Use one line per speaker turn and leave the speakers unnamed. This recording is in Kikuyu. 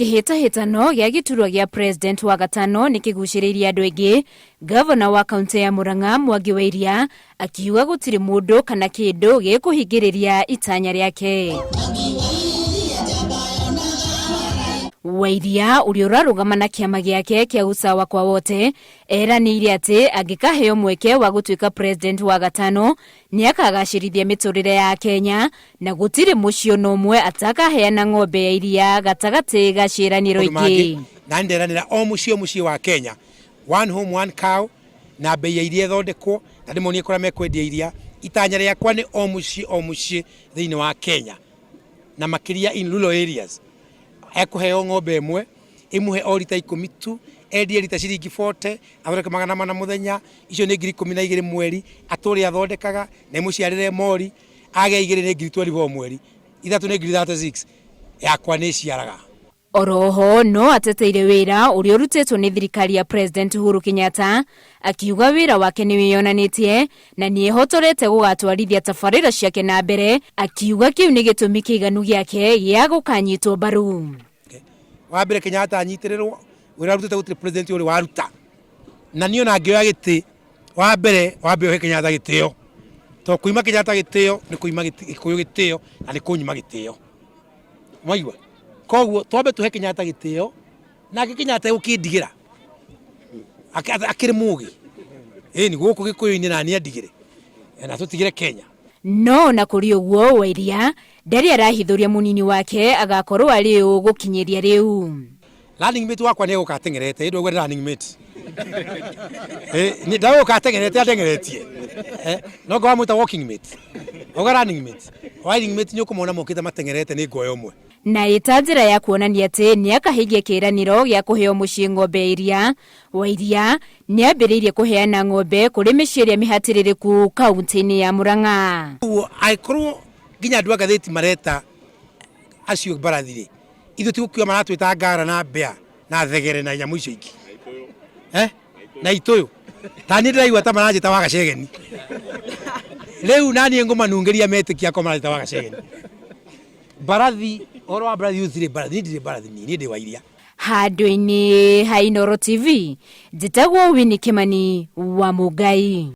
Kĩhĩtahĩtano gĩa gĩturwa gĩa president wa gatano nĩ kĩgucĩrĩirie andũ aingĩ, Gavana wa kaunti ya Murang'a Mwangi wa Iria akiuga gũtirĩ mũndũ kana kĩndũ gĩkũhingĩrĩria itanya rĩake. Wairia ũrĩa ũrarũgama na kĩama gĩake kĩa Usawa kwa Wote eranĩire atĩ angĩkaheo mweke wa gũtuĩka president wa gatano nĩakagacĩrithia mĩtũrĩre ya Akenya na gũtirĩ mũciĩ ona ũmwe atakaheana ng'ombe ya iria gatagatĩ ga ciĩranĩro
Maũndũ mangĩ
ingĩ.
na nderanĩra o mũciĩ o mũciĩ wa Kenya, one home one cow, na mbei ya iria ĩthondekwo na ndĩmonie kũrĩa mekwendia iria. Itanya rĩakwa nĩ o mũciĩ o mũciĩ thĩinĩ wa Kenya na makĩria in rural areas ekũheo ng'ombe ĩmwe ĩmũhe o rita 10 tu, endie rita ciringi 40, athondeke 400 mũthenya, icio nĩ 12,000 mweri, atũre athondekaga na ĩmũciarĩre mori, agĩa igĩrĩ nĩ 24,000 o mweri, ithatũ nĩ 36,000, yakwa nĩ ĩciaraga.
Oroho no ateteire wĩra ũrĩa ũrutĩtwo nĩ thirikari ya President Uhuru Kenyatta, akiuga wĩra wake nĩ wĩyonanĩtie na nĩehotorete gũgatwarithia tabarĩra ciake na mbere, akiuga kĩu nĩ gĩtũmi kĩiganu gĩake gĩa gũkanyitwo mbaru.
Wa mbere Kenyatta anyitĩrĩrwo, wĩra arutĩte gũtirĩ president ũrĩ waruta, na niĩ ona ngĩoya gĩtĩ wa mbere wambe ũhe Kenyatta gĩtĩo, to kuima Kenyatta gĩtĩo nĩ kuima Gĩkũyũ gĩtĩo na nĩ kũnyima gĩtĩo, mwaigua? Koguo twambe tũhe Kenyatta gĩtĩo, nake Kenyatta egũkĩndigĩra akĩrĩ mũgĩ ĩni gũkũ Gĩkũyũ-inĩ na niĩ andigĩre na tũtigĩre Kenya.
No ona kũrĩ ũguo Wairia ndarĩ arahithũria mũnini wake agakorwo arĩ ũ gũkinyĩria rĩu.
Running mate wakwa nĩ egũka ateng'erete, ĩndĩ ũguo nĩ running mate. Ndagũka ateng'erete andeng'eretie. No ngorwo wamwĩta walking mate. Auga running mate. Running mate nĩ ũkũmona mokĩte mateng'erete nĩ ngoya ũmwe.
Na ĩta njĩra ya kuonania atĩ nĩakahingia kĩĩranĩro gĩa kũheo mũciĩ ng'ombe ya iria, Wairia nĩambĩrĩirie kũheana ng'ombe kũrĩ mĩciĩ ĩrĩa mĩhatĩrĩrĩku kaunti-inĩ ya Murang'a.
Ũguo angĩkorwo nginya andũ a ngathĩti mareta acio mbarathi rĩ, ithuĩ ti gũkiuga maratwĩta ngara na mbĩa na thegere na nyamũ icio ingĩ, na itũyũ. Ta niĩ ndĩraigua ta maranjĩta wa gacegeni rĩu, na niĩ ngũmanungĩria metĩkia akorwo maranjĩta wa gacegeni. Mbarathi, ũhoro wa mbarathi gũtirĩ mbarathi, niĩ ndirĩ mbarathi, niĩ ndĩ wa iria.
Handũ-inĩ ha Inooro TV, njĩtagwo Winnie Kimani wa Mũngai.